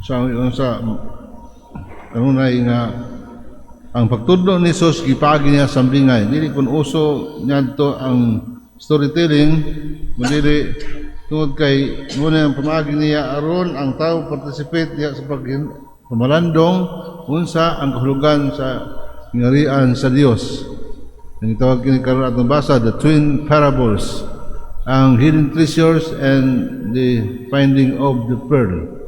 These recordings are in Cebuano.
Sa kanunay nga ang pagtudlo ni Jesus gipaagi niya sa sambingay. Dili kun uso niadto ang storytelling, dili tungod kay muna ang pamaagi niya aron ang tao participate diha sa pag pamalandong unsa ang kahulugan sa gingharian sa Dios. Ang tawag kini karon atong basa, the twin parables, ang hidden treasures and the finding of the pearl.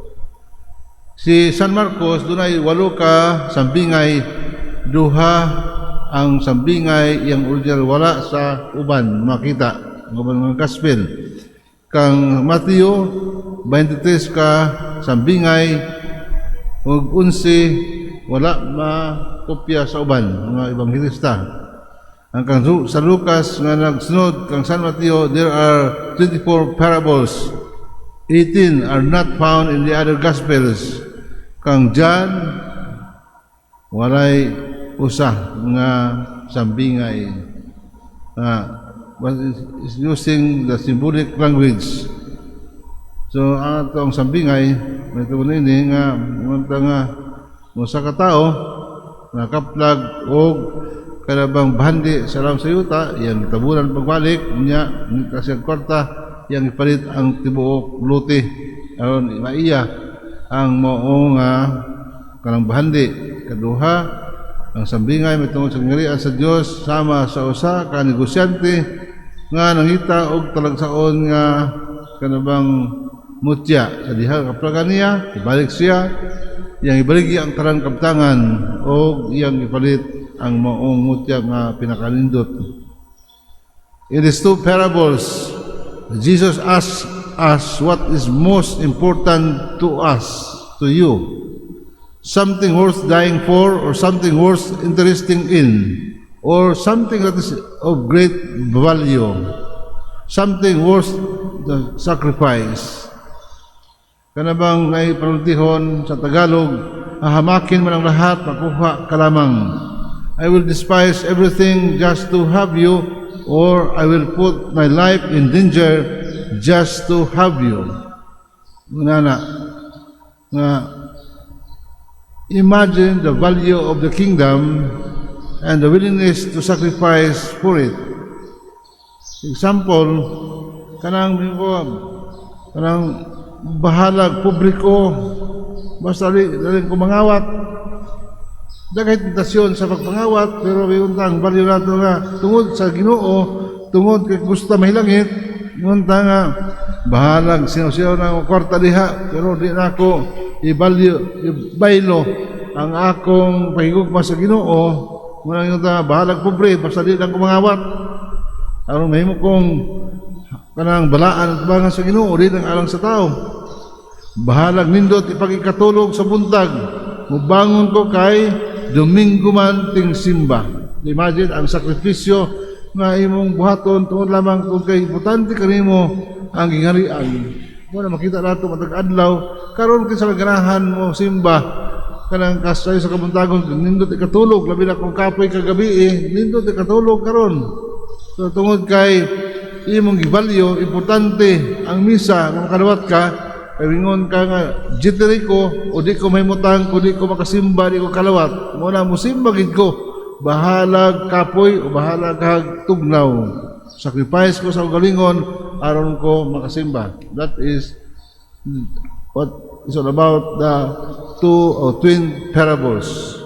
Si San Marcos dunay walo ka sambingay, duha ang sambingay iyang original, wala sa uban makita ang uban mga gospel. Kang Mateo, 23 ka sambingay ug 11 wala makopya sa uban mga ebanghelista. Ang kang sa Lucas nga nagsunod kang San Mateo, there are 24 parables. 18 are not found in the other gospels. Kang John, walay usa nga sambingay. But is using the symbolic language. So ang atong sambingay may tungod ini nga nga nga usa ka tawo nakaplag og kanabang bahandi sa alam sa yuta, iyang gitabunan. Pagbalik niya, nangita siya kwarta, iyang ipalit ang tibuok lote aron maiya ang mao nga kanang bahandi. Kaduha, ang sambingay may tungod sa gingharian sa Dios sama sa usa ka negosyante nga nangita og talagsaon nga kanabang mutya. Sa diha kaplagan niya, ibalik siya, iyang ibaligya ang tanan kabtangan o iyang ipalit ang maong mutya nga pinakanindot. It is two parables. Jesus asks us what is most important to us, to you. Something worth dying for or something worth interesting in or something that is of great value. Something worth the sacrifice. Kanabang naipanultihon sa Tagalog, hahamakin man ang lahat, makuha ka lamang. I will despise everything just to have you, or I will put my life in danger just to have you. Nana, nga imagine the value of the kingdom and the willingness to sacrifice for it. Example, kanang kanang bahalag publiko, basta dali ko mangawat. Daghay tentasyon sa pagpangawat, pero may untang value nato nga tungod sa Ginoo, tungod kay gusto mahilangit, unta nga bahalag sino-sino na kwarta diha, pero di na ako i-value, ibaylo ang akong pahigugma sa Ginoo. Muna unta bahalag pobre, basta di lang ko mangawat. Aron mahimo kong kanang balaan at tubangan sa Ginoo, di lang alang sa tao. Bahalag nindot ipagikatulog sa buntag, mubangon ko kay Domingo man ting simba. Imagine ang sakripisyo nga imong buhaton tungod lamang kung kay importante kanimo ang gingharian. Mo na makita nato matag adlaw karon kinsa may ganahan mo simba kanang kasay sa kabuntagon, nindot ikatulog, labi na kung kapoy kagabi eh, nindot ikatulog karon. So tungod kay imong gibalyo, importante ang misa nga makadawat ka, kay wingon ka nga jittery ko o di ko mahimutang kung di ko makasimba, di ko kalawat. Mo na musimba gid ko, bahalag kapoy o bahalag kag tugnaw, sacrifice ko sa galingon aron ko makasimba. That is what is all about the two or twin parables.